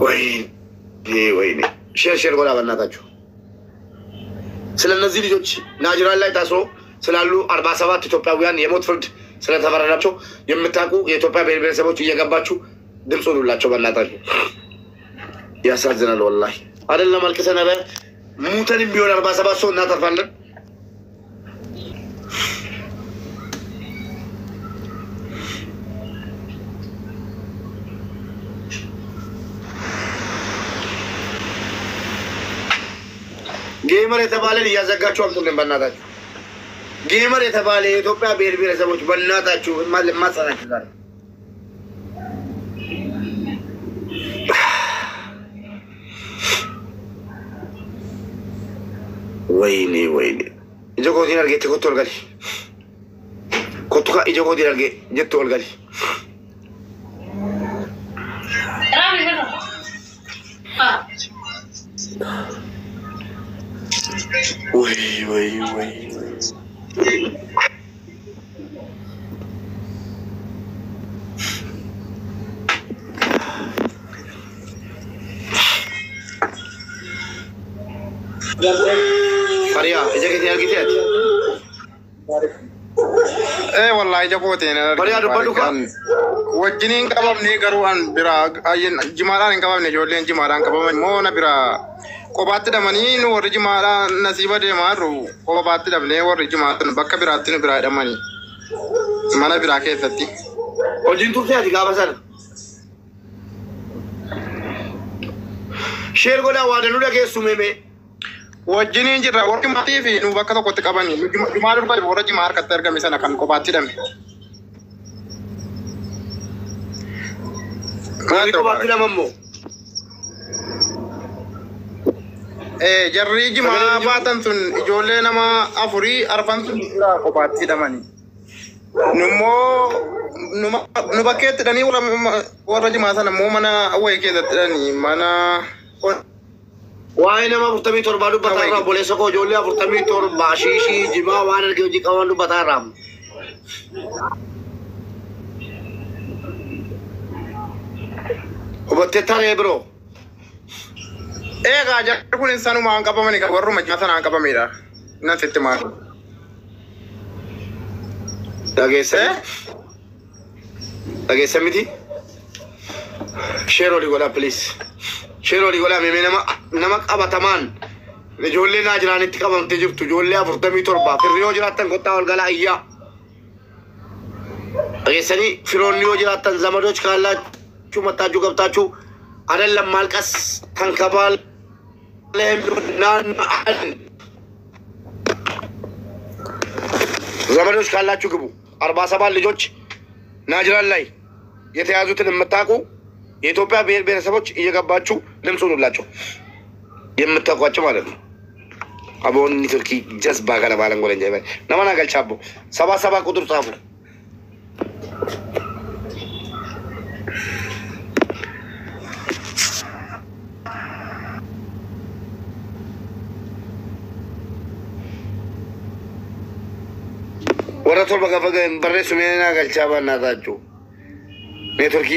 ወይኔ ወይኔ፣ share share ጎላ በእናታችሁ። ስለ እነዚህ ልጆች ናጅራን ላይ ታስሮ ስላሉ 47 ኢትዮጵያውያን የሞት ፍርድ ስለተፈረዳቸው የምታውቁ የኢትዮጵያ ብሔር ብሔረሰቦች እየገባችሁ ድምፅ ሁኑላቸው በእናታችሁ። ያሳዝናል ወላሂ። አይደለም አልቅሰን ኧረ ሙተንም ቢሆን 47 ሰው እናተርፋለን። Gamer የተባለን እያዘጋችሁ አምጡልን በእናታችሁ። Gamer የተባለ የኢትዮጵያ ብሔር ብሔረሰቦች በእናታችሁ ማጸናችሁ ዛሬ። ወይኔ ወይኔ ija kootiin argeetti kottu ol gali. Kottu ka ija kootiin argee jettu ol gali. ወይ ወይ ወይ Fariyaa ija keetiin argitee ati? Ee wallahi ija kootiin arge. Fariyaa dubbadhu kaa. Wajjiniin qabamne garuu an biraa jimaadhaan hin qabamne, ijoolleen jimaadhaan qabaman immoo na biraa kophaatti hidhamanii, nu warri jimaadhaan nasiiba deemaa jirru kophaatti hidhamnee, warri jimaa sun bakka biraatti nu biraa hidhamanii mana biraa keessatti. Hojiin turtee ati gaafa sana. Share godhaa waa danuu dhageessu meemee. Wajjiniin jirra, warri maatii fi nu bakka tokkotti qabanii jimaa durba warra jimaa harkatti argame sana kan kophaatti hidhame. Warri kophaatti hidhaman moo? Jarri jimaa baatan sun ijoollee nama afurii arfan sun biraa kophaatti hidhamanii. Nummoo nu bakkeetti hidhanii, warra jimaa sana immoo mana wayii keessatti hidhanii mana. Waa'ee nama 47 dubbataa irraa, obboleessa koo, ijoollee 47 shiishii jimaa waan arge hojii qaban dubbataa irraa. Hubattee taree biroo. Eegaa jarri kun sanumaan qabamanii warruma jimaa sanaan qabamedha. Nan sitti maal. Dhageessan. Dhageessan miti. Share olii godhaa please. Share olii godhaa meemee, nama qabatamaan ijoollee naa jiraanitti qabamtee jirtu, ijoollee 47, firri yoo jiraattan kottaa ol galaa iyyaa. Dhageessanii, firoonni yoo jiraattan ዘመዶች ካላችሁ መታችሁ ገብታችሁ አይደለም ማልቀስ ተንከባል ዘመዶች ካላችሁ ግቡ። 47 ልጆች ናጅራን ላይ የተያዙትን የምታውቁ የኢትዮጵያ ብሔር ብሔረሰቦች እየገባችሁ ድምፅ ሁኑላቸው፣ የምታውቋቸው ማለት ነው። አቦን ቱርኪ ጀዝባ kana baalan golen jee nama naa galchaabbo 77 ቁጥር ጻፉ። Warra 7 gafa barreessu mee naa galchaa በእናታችሁ። ኔትወርኪ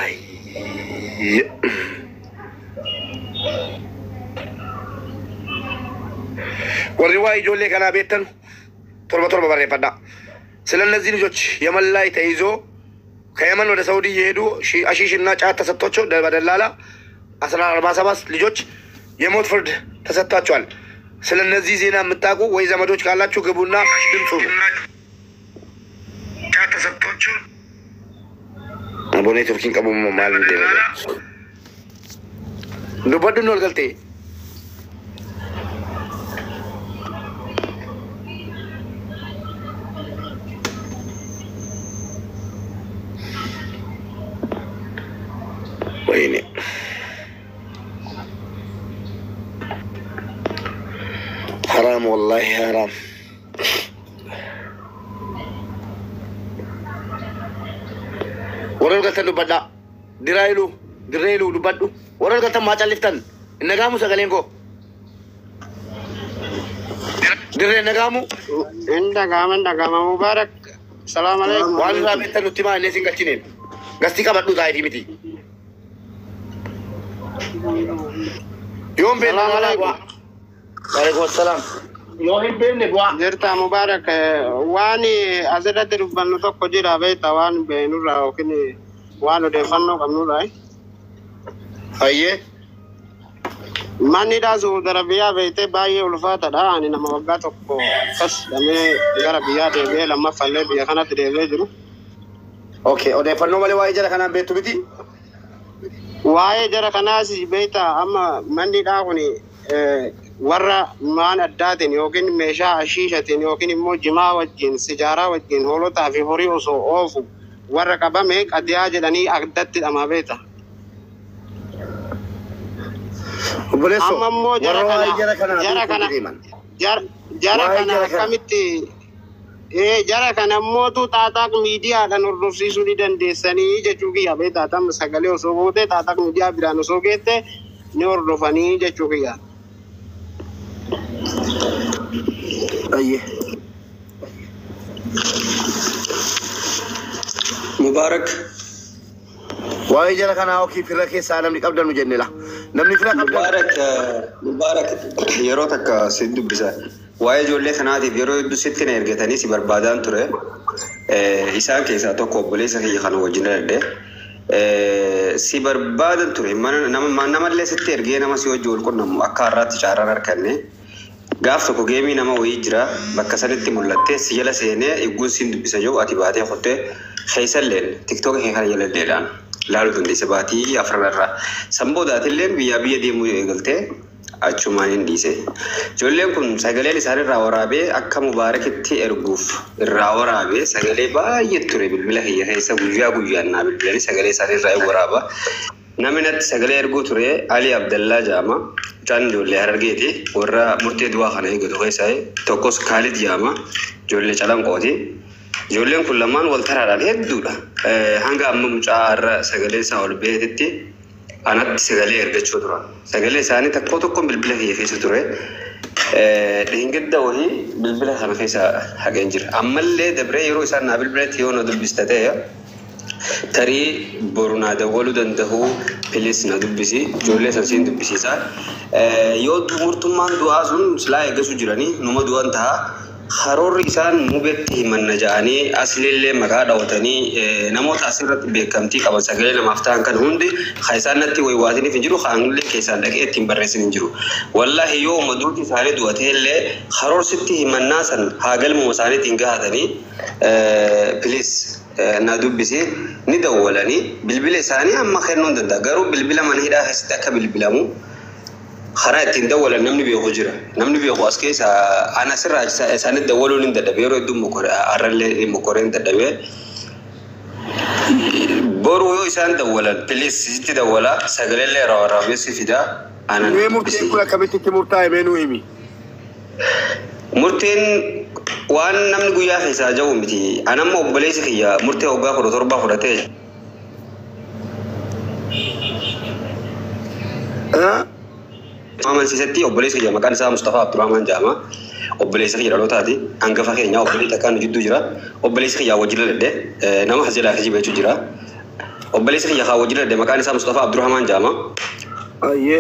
አይ warri waa ijoollee kanaa beektan 7 7 barreeffadhaa። ስለ እነዚህ ልጆች የመን ላይ ተይዞ ከየመን ወደ ሳውዲ እየሄዱ አሺሽ እና ጫት ተሰጥቷቸው በደላላ 47 ልጆች የሞት ፍርድ ተሰጥቷቸዋል። ስለ እነዚህ ዜና የምታውቁ ወይ ዘመዶች ካላችሁ ግቡና ድምፁ ነው። ጫት ተሰጥቷቸው አቦ ኔትወርኪን qabu maal dubbadhu ol galtee. ወይኔ ሐራም ወላሂ ሐራም። Warra galtan dubbadhaa. Diraayilu dirreelu dubbadhu. Warra galtan maa calliftan? Hin sagaleen koo. Dirree nagaamu. Hin dhaga'ama, hin dhaga'ama. Mubaarak. Salaam alaikum. Waan irraa beektan nutti maa illee sin galchineen. Gastii qabadhu taayitii miti. Yoo hin beekne Salaam narraa alaikum. bu'aa. Waalaikum salaam. Yoo hin beekne bu'aa. Jirta Mubarak, waan asirratti dubbannu tokko jira beekta, waan beeknurraa yookiin waan odeeffannoo qabnurraa. Hayyee. Manni hidhaa Suudi Arabiyaa beektee baay'ee ulfaataadha. Ani nama waggaa tokko akkas damee gara biyyaa deebi'ee lammaffallee biyya kanatti deebi'ee jiru. Okay, odeeffannoo malee waa'ee jara kanaan beektu miti. Waa'ee jara kanaas beekta, amma manni hidhaa kun warra maan addaatiin yookiin meeshaa ashiishatiin yookiin immoo jimaa wajjin, sijaaraa wajjin, hoolotaa fi horii osoo oofu warra qabame qadiyaa jedhanii addatti hidhamaa beekta. Obboleessoo, Amma immoo jara warra waa'ee kana jara kanaa jara beekuutti kana deeman. jara Waa'ee kana jara kana. akkamitti jara kana mootu xaaxaaq miidiyaadhaan hordofsiisuu ni dandeessanii jechuu kiyya beektaa, tam sagalee osoo goote xaaxaaq miidiyaa biraan osoo geette ni hordofanii jechuu kiyya. Hayyee. Mubaarak. Waa'ee jara kanaa yookiin fira keessaa namni qabdan nu jenne la. Namni fira qabdan. Mubaarak, Mubaarak, yeroo takka si dubbisa. Waa'ee ijoollee kanaatiif yeroo hedduu sitti na ergatanii si barbaadaan ture. Isaan keessaa tokko obboleessa kiyya kana wajjin dhaladhe. Si barbaadan ture. Mana nama namallee sitti ergee nama si wajji wal qunnamu akka har'aatti carraan arganne. Gaaf tokko geemii nama wayii jira, bakka sanitti mul'attee si jala seenee eegguun siin dubbisa jiru ati baatee kuttee keessalleen TikTok kee kana jala illeedhaan laaluu dandeessa baatii afran irraa. San boodaatilleen biyyaa biyya deemuu eegaltee achumaan hin dhiise. Ijoolleen kun sagaleen isaan irraa waraabee akka Mubaarakitti erguuf irraa waraabee sagalee baay'ee ture bilbila kiyya keessa, guyyaa guyyaan naa bilbilanii sagalee isaanii irraa waraaba. Namni natti sagalee erguu ture Ali Abdallaa jedhama. Mucaan ijoollee Harargeeti. Warra murtee du'aa kana eegatu keessaa tokkos Kaalid jedhama. Ijoollee Calanqooti. Ijoolleen kun lamaan wal taraadhaan hedduudha. Hanga amma mucaa har'a sagalee isaa ol beetetti anatti sagalee ergachuu turan. Sagalee isaanii tokko tokkoon bilbila kiyya keessa ture. Dhingidda wahii bilbila kana keessa haqeen jira. Ammallee dabree yeroo isaan naa bilbilatti yoo na dubbista ta'e, tarii boru naa dawwaluu danda'u, please na dubbisi, ijoollee san siin dubbisiisa. Yoo murtummaan du'aa sun silaa eeggasuu jiranii numa du'an ta'a. Karoorri isaan mubetti himanna ja'anii aslillee maqaa dhawatanii namoota asirratti beekamtii qaban sagalee namaaf ta'an kan hundi kan isaan natti waywaatiniif hin jiru, kan keessaan dhaqee ittiin barreessin hin jiru. Wallaahi yoo uummaduuti isaanii du'atee illee karoorsitti himannaa san haa galmuma isaaniitiin gahatanii, please na dubbisi, ni dawwalanii bilbila isaanii amma kennuu hin danda'a. Garuu bilbila mana hidhaa keessatti akka bilbilamu karaa ittiin dawwalan namni beeku jira. Namni beeku as keessa ana asirraa isaanitti dawwaluun hin dadhabe, yeroo hedduu har'allee mokoree hin dadhabe. Boru yoo isaan dawwalan, please sitti dawwala, sagalee waraabee si fida. Ana Mee murteen kun akkamitti itti murtaa'e, mee nuu himi. Murteen waan namni guyyaa keessaa jiru miti. Anamma obboleessi kiyya murtee waggaa 17 fudhatee amansiisetti, obboleessi kiyya maqaan isaa Mustafaa Abdurrahman jedhama. Obboleessi kiyya dhalootaati. Hangafa keenya, obboleessi takkaan nu jidduu jira. Obboleessi kiyya wajjin dhaladhe nama jalaa kijiba jechuu jira. Obboleessi kiyya haa wajjin dhaladhe maqaan isaa Mustafaa Abdurrahman jedhama.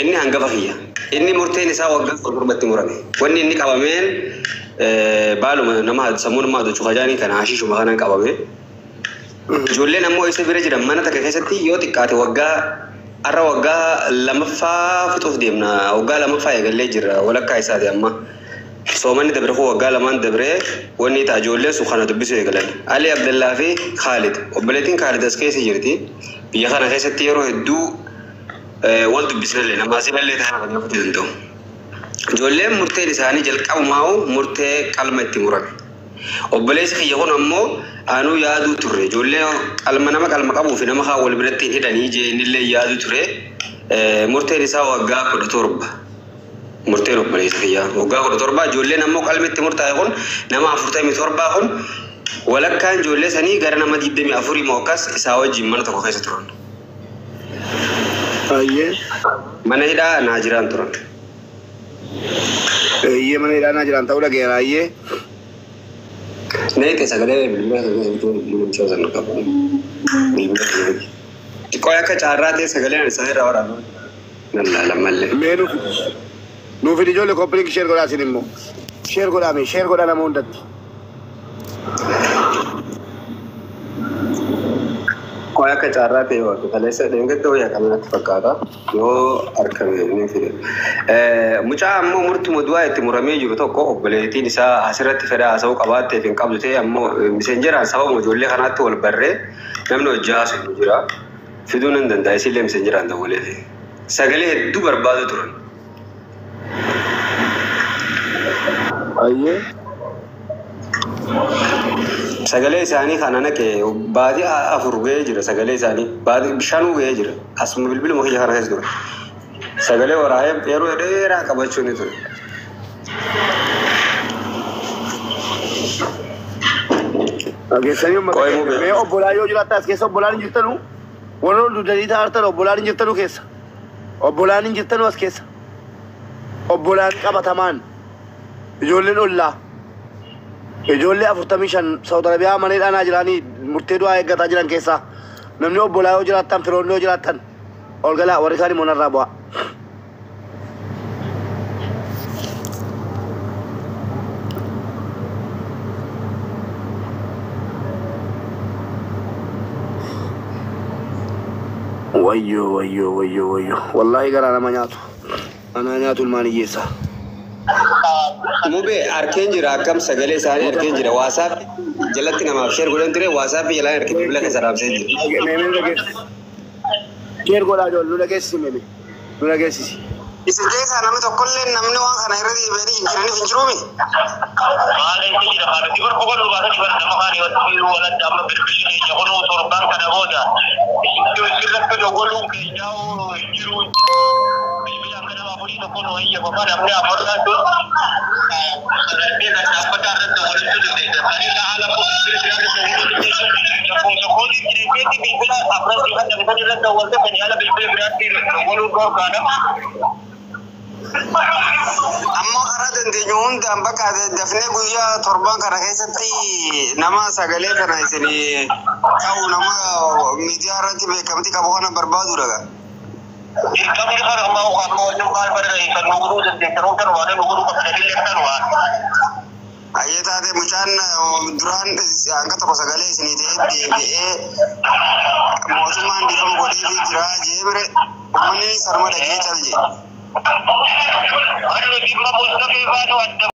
Inni hangafa kiyya. Inni murteen isaa waggaa 17tti murame. Wanni inni qabameen baaluma nama sammuu nama adochuu kajaanii kana hashiishuma kanaan qabame. Ijoolleen ammoo isa bira jiran mana takka keessatti yoo xiqqaate waggaa har'a waggaa lamaffaa fixuuf deemna. Waggaa lamaffaa eegallee jirra walakkaa isaati amma. Soomanni dabre kun waggaa lamaan dabree wanni ta'a ijoolleen sun kana dubbisuu eegalan. Ali Abdallaa fi Khaalid. Obboleettiin Khaalid as keessa jirti. Biyya kana keessatti yeroo hedduu wal dubbisnallee nama asinallee ta'an kan gaafachuu danda'u. Ijoolleen murteen isaanii jalqabumaa'u murtee qalma itti murame. Obboleessi kiyya kun ammoo anuu yaaduu turre. Ijoollee qalma nama qalma qabuu fi nama kaan wal biratti hin hidhanii jee innillee yaaduu ture. Murteen isaa waggaa 17. Murteen obboleessa kiyyaa waggaa 17. Ijoolleen ammoo qalmi itti murtaa'e kun nama 47 kun walakkaan ijoollee sanii gara nama 24 moo akkas isaa wajjin mana tokko keessa turan. Mana hidhaa Naajiraan turan. Eeyyee, mana hidhaa Naajiraan ta'uu dhageera. Hayyee. Neete sagalee bilbila bilbila sana qabu. Bilbila. Xiqqoo akka carraa ta'e sagaleen isaan irraa waraabame. Nan laala mallee. Mee nuuf nuuf ijoollee copy link share godhaa isin immoo. Share godhaa mee share godhaa nama hundatti. Qoy akka carraa ta'e waan kaleessa dheengadda wayyaa kana natti fakkaata yoo argame ni fide. Mucaa ammoo murtuma du'aa itti muramee jiru tokko obboleettiin isaa asirratti fedha haasa'uu qabaatteef hin qabdu ta'e ammoo miseenjeraan sababa ijoollee kanaatti wal barree namni hojii haasa'u jira. Fiduu nan danda'a isillee miseenjeraan dawwaleef. Sagalee hedduu barbaadu turan. Ayyee. Sagalee isaanii kana naqe baatii 4 ga'ee jira sagalee isaanii baatii 5 ga'ee jira asuma bilbiluma kiyya kana keessa ture. Sagalee waraabee yeroo dheeraa qabachuu ni ture. Dhageessanii uummata Qoy keenya. mubee. Mee obbolaa yoo jiraattan as keessa obbolaan hin jirtanu warra ol dudanii taa'artan obbolaan hin jirtanu keessa. Obbolaan hin jirtanu as keessa. Obbolaan qabatamaan ijoolleen ollaa ijoollee 45 Saudi Arabiyaa mana hidhaa jiranii murtee du'aa eeggataa jiran keessaa namni obbolaa yoo jiraattan firoonni yoo jiraattan ol galaa warri kaan immoo narraa bu'aa. Wayyoo wayyoo wayyoo wayyoo wallaahi garaa nama nyaatu anaa nyaatu ilmaan hiyyeessaa. Mubee arkeen jira akkam sagalee isaanii arkeen jira WhatsApp jalatti namaaf share godhan ture WhatsApp jalaan arkee bilbila keessa raabsee jira. Meemee nu dhageessisi. Share godhaa ijoollee nu dhageessisi meemee nu dhageessisi. Isin keessaa namni tokkollee namni waan kana irra deebi'anii hin jiraniif hin jiruumi. Ammoo karaa dandeenyu hundaan bakka dafnee guyyaa torban kana keessatti nama sagalee kana isin ta'u nama miidiyaa irratti beekamtii qabu kana barbaadudha. Ayyee taate mucaan duraan hanga tokko sagalee isinii ta'ee deebi'ee mootummaan dhiifama godheefii jira jee bire uummanni sarma dhagee cal jee.